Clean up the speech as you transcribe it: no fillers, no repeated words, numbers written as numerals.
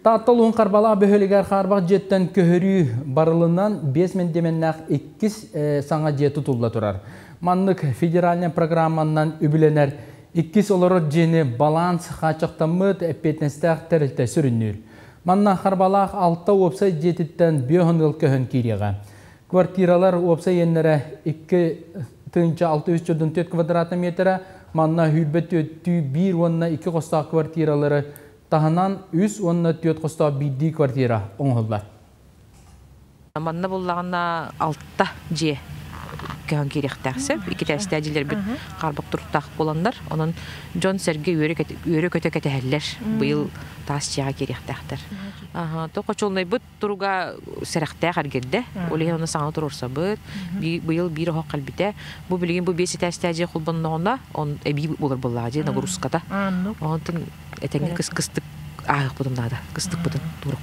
Таатта улууһун Харбалаах бөһүөлэгэр хаарбах дьиэттэн көһөрүү барылынан 5 мэндиэмэннээх иккис саҥа дьиэ тутулла турар. Маннык федеральнай программанан үбүлэнэр иккис олорор дьиэни баланс хааччахтаммыт эппиэтинэстээх тэрилтэ сүрүннүүр. Манна Харбалаах алта уопсай дьиэтиттэн 5 ыал көһөн киириэҕэ. Квартиралар уопсай иэннэрэ 2604 квадратный метра, манна хүрбет төттүү 1 уонна 2 хостоох квартиралары таһынан 3 уонна 4 хостоох биирдии квартира оҥоһуллар. Манна буллаҕына алта дьиэ көһөн киириэхтээх сөп. Икки этээстээх дьиэлэрбит хаарбах туруктаах буоланнар, онон дьон-сэргэ үөрэ-көтө кэтэһэллэр. Быйыл таас дьиэҕэ киириэхтээхтэр. То хочуолунайбыт туруга сэрэхтээх эргэрдэ. Ол иһин ону саҥа туруорсабыт. Быйыл биир оһох кэлбитэ. Бу билигин бу биэс этээстээх дьиэ холбонноҕуна, он эбии буолар буоллаҕа дьиэ нагрузката. Онтон этэҥҥэ кыс кыстык ааһыахпытын наада. Кыстыкпытын турук.